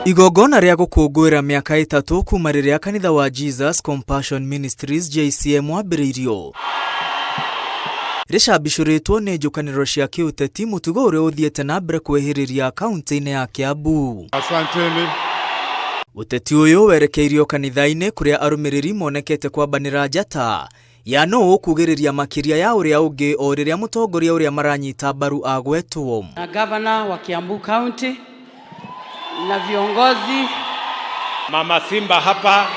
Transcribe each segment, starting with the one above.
Igongona rĩa gũkũngũĩra mĩaka 3 kuma rĩrĩa kanitha wa Jesus Compassion Ministries JCM wambĩrĩirio rĩcambicũrĩtwo nĩ njũkanĩrĩro cia kĩũteti, mũtugo ũrĩa ũthiĩte na mbere kwĩhĩrĩria kaunti-inĩ ya Kiambu. Asanteni. Ũteti ũyũ werekeirio kanitha-inĩ kũrĩa arũmĩrĩri monekete kwambanĩra njata ya nũ ũkugĩrĩria makĩria ya ũrĩa ũngĩ o rĩrĩa mũtongoria ũrĩa maranyita mbaru agwetwo. Na gavana wa Kiambu County na viongozi. Mama Simba hapa.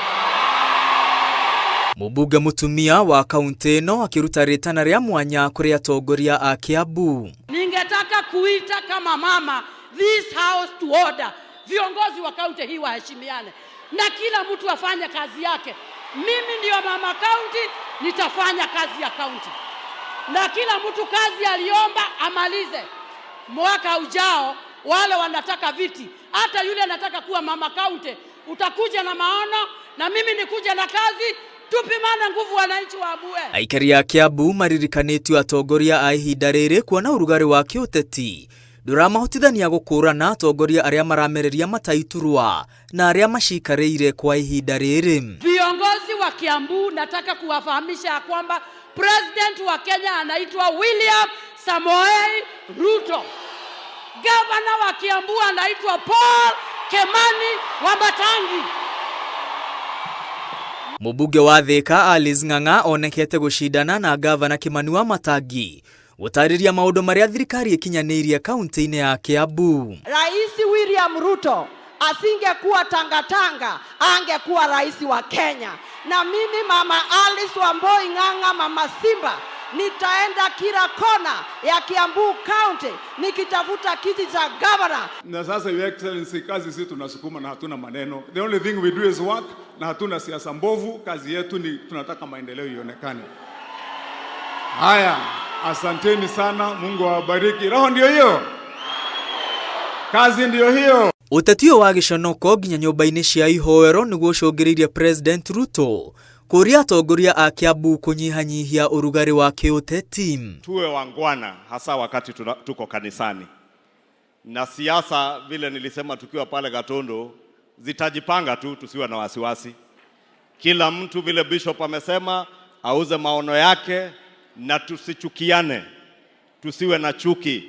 Mũmbunge mũtumia wa kaunti ĩno akĩruta rĩtana rĩa mwanya kũrĩ atongoria a Kiambu. Ningetaka kuita kama mama this house to order. Viongozi wa kaunti hii waheshimiane na kila mtu afanye kazi yake. Mimi ndio mama kaunti, nitafanya kazi ya kaunti, na kila mtu kazi aliomba amalize. Mwaka ujao wale wanataka viti, hata yule anataka kuwa mama kaunti, utakuja na maono na mimi nikuja na kazi, tupimane nguvu wananchi wa Abue. Aikari a Kiambu maririkanĩtio atongoria a ihinda rĩrĩ kuona ũrugarĩ wa kĩũteti ndũramahotithania gũkũrana atongoria arĩa maramereria mataiturwa na arĩa macikarĩire kwa ihinda rĩrĩ. Viongozi wa Kiambu, nataka kuwafahamisha ya kwamba president wa Kenya anaitwa William Samoei Ruto. Gavana wa Kiambu anaitwa Paul Kimani Wamatangi. Mũmbunge wa Thika Alice Ng'ang'a onekete gũcindana na gavana Kimani Wamatangi gũtarĩria maũndũ marĩa thirikari ĩkinyanĩirie kaunti-inĩ ya Kiambu. Rais William Ruto asingekuwa tangatanga, angekuwa rais wa Kenya. Na mimi mama Alice Wamboi Ng'ang'a, mama Simba, nitaenda kila kona ya Kiambu County nikitafuta kiti cha governor. Na sasa Your Excellency, kazi sisi tunasukuma na hatuna maneno. The only thing we do is work na hatuna siasa mbovu. Kazi yetu ni tunataka maendeleo ionekane. Haya, asanteni sana, Mungu awabariki. Roho ndio hiyo, kazi ndio hiyo. Ũteti ũyũ wa gĩconoko nginya nyũmba-inĩ cia ihoero nĩguo ũcũngĩrĩirie President Ruto kũria atongoria a Kiambu kũnyihanyihia ũrugarĩ wa kĩũteti. Tuwe wangwana hasa wakati tuko kanisani. Na siasa vile nilisema tukiwa pale Gatondo zitajipanga tu, tusiwe na wasiwasi. Kila mtu vile Bishop amesema auze maono yake, na tusichukiane, tusiwe na chuki,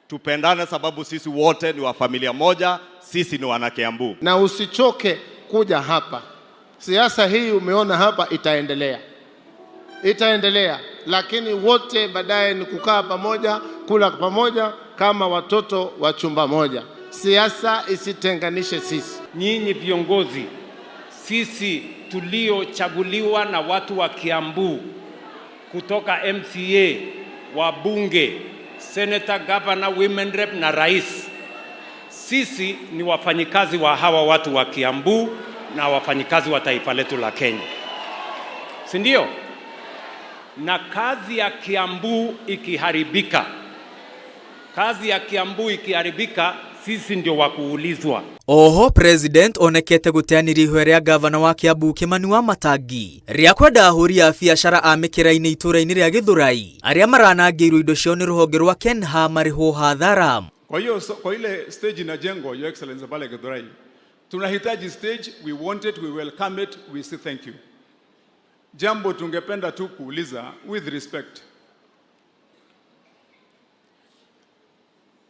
tupendane sababu sisi wote ni wa familia moja, sisi ni wana Kiambu. Na usichoke kuja hapa. Siasa hii umeona hapa itaendelea. Itaendelea, lakini wote baadaye ni kukaa pamoja, kula pamoja kama watoto wa chumba moja. Siasa isitenganishe sisi. Nyinyi viongozi, sisi tuliochaguliwa na watu wa Kiambu kutoka MCA, wabunge, senator, governor, women rep na rais, sisi ni wafanyikazi wa hawa watu wa Kiambu na wafanyikazi wa taifa letu la Kenya, si ndio? Na kazi ya Kiambu ikiharibika, kazi ya Kiambu ikiharibika, sisi ndio wa kuulizwa. Oho President onekete gũteanĩria ihoya rĩa gavana wa Kiambu Kimani Wamatangi rĩa kwenda ahũri a biacara a mĩkĩra-inĩ itũũra-inĩ rĩa Gĩthũrai arĩa maranangĩirwo indo ciao nĩ rũhonge rwa Kenha marĩhwo hathara. Kwa hiyo so, kwa ile stage inajengwa, Your Excellency, pale Githurai, tunahitaji stage, we want it, we welcome it, we say thank you. Jambo tungependa tu kuuliza with respect,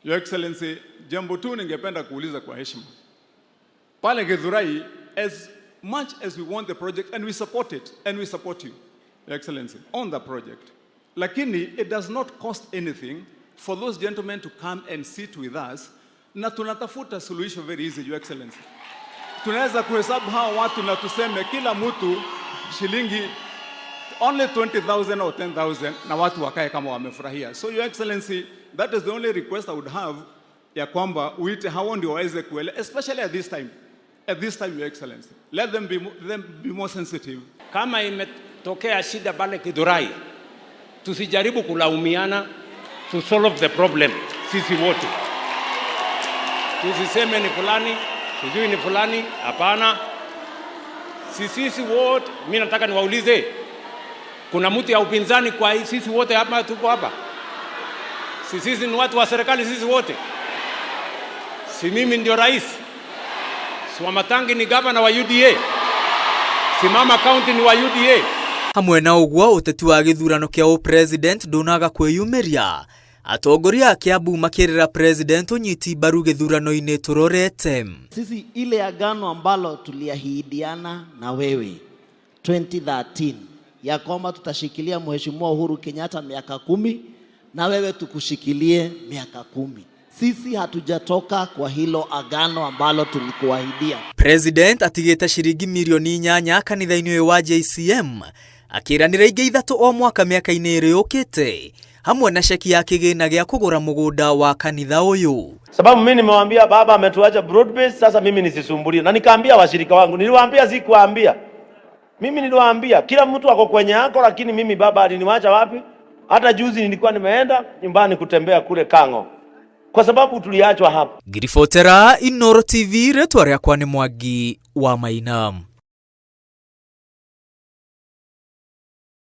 Your Excellency, jambo tu ningependa kuuliza kwa heshima. Pale Githurai, as much as we want the project and we support it and we support you, Your Excellency, on the project, lakini it does not cost anything for those gentlemen to come and sit with us, na tunatafuta suluhisho very easy, Your Excellency. Tunaweza kuhesabu hawa watu na tuseme kila mtu shilingi only 20,000 or 10,000 na watu wakae kama wamefurahia. So Your Excellency, that is the only request I would have, ya kwamba uite hao ndio waweze kuelewa, especially at this time. At this time, Your Excellency, let them be more sensitive. Kama imetokea shida pale Githurai, tusijaribu kulaumiana, to solve the problem sisi wote. Tusiseme ni fulani, sijui ni fulani, hapana. Sisi wote, mimi nataka niwaulize, kuna mtu ya upinzani kwa hii, sisi wote hapa tuko hapa? Sisi ni watu wa serikali sisi wote. Si mimi ndio rais? Si Wamatangi ni gavana wa UDA? Simama county ni wa UDA? Hamwe na ũguo, ũteti wa gĩthurano kĩa ũpresident ndũnaga kwĩyumĩria, atongoria a Kiambu makĩrĩra president ũnyiti mbaru gĩthurano-inĩ tũrorete. Sisi ile agano ambalo tuliahidiana na wewe 2013 ya kwamba tutashikilia Mheshimiwa Uhuru Kenyatta miaka 10 na wewe tukushikilie miaka 10. Sisi hatujatoka kwa hilo agano ambalo tulikuahidia. President atigĩte ciringi mirioni 8 kanitha-inĩ ũyũ wa JCM, akĩranĩra ingĩ 3 o mwaka mĩaka-inĩ ĩrĩ yũkĩte, hamwe na ceki ya kĩgĩna gĩa kũgũra mũgũnda wa kanitha ũyũ. Sababu mimi nimewaambia baba ametuacha broad base, sasa mimi nisisumbulie. Na nikaambia washirika wangu, niliwaambia, sikuwaambia. Mimi niliwaambia kila mtu ako kwenye yako, lakini mimi baba aliniwacha wapi? Hata juzi nilikuwa nimeenda nyumbani kutembea kule Kango, kwa sababu tuliachwa hapa. Ngiribotera Inooro TV, rĩtwa rĩakwa nĩ Mwangi wa Maina.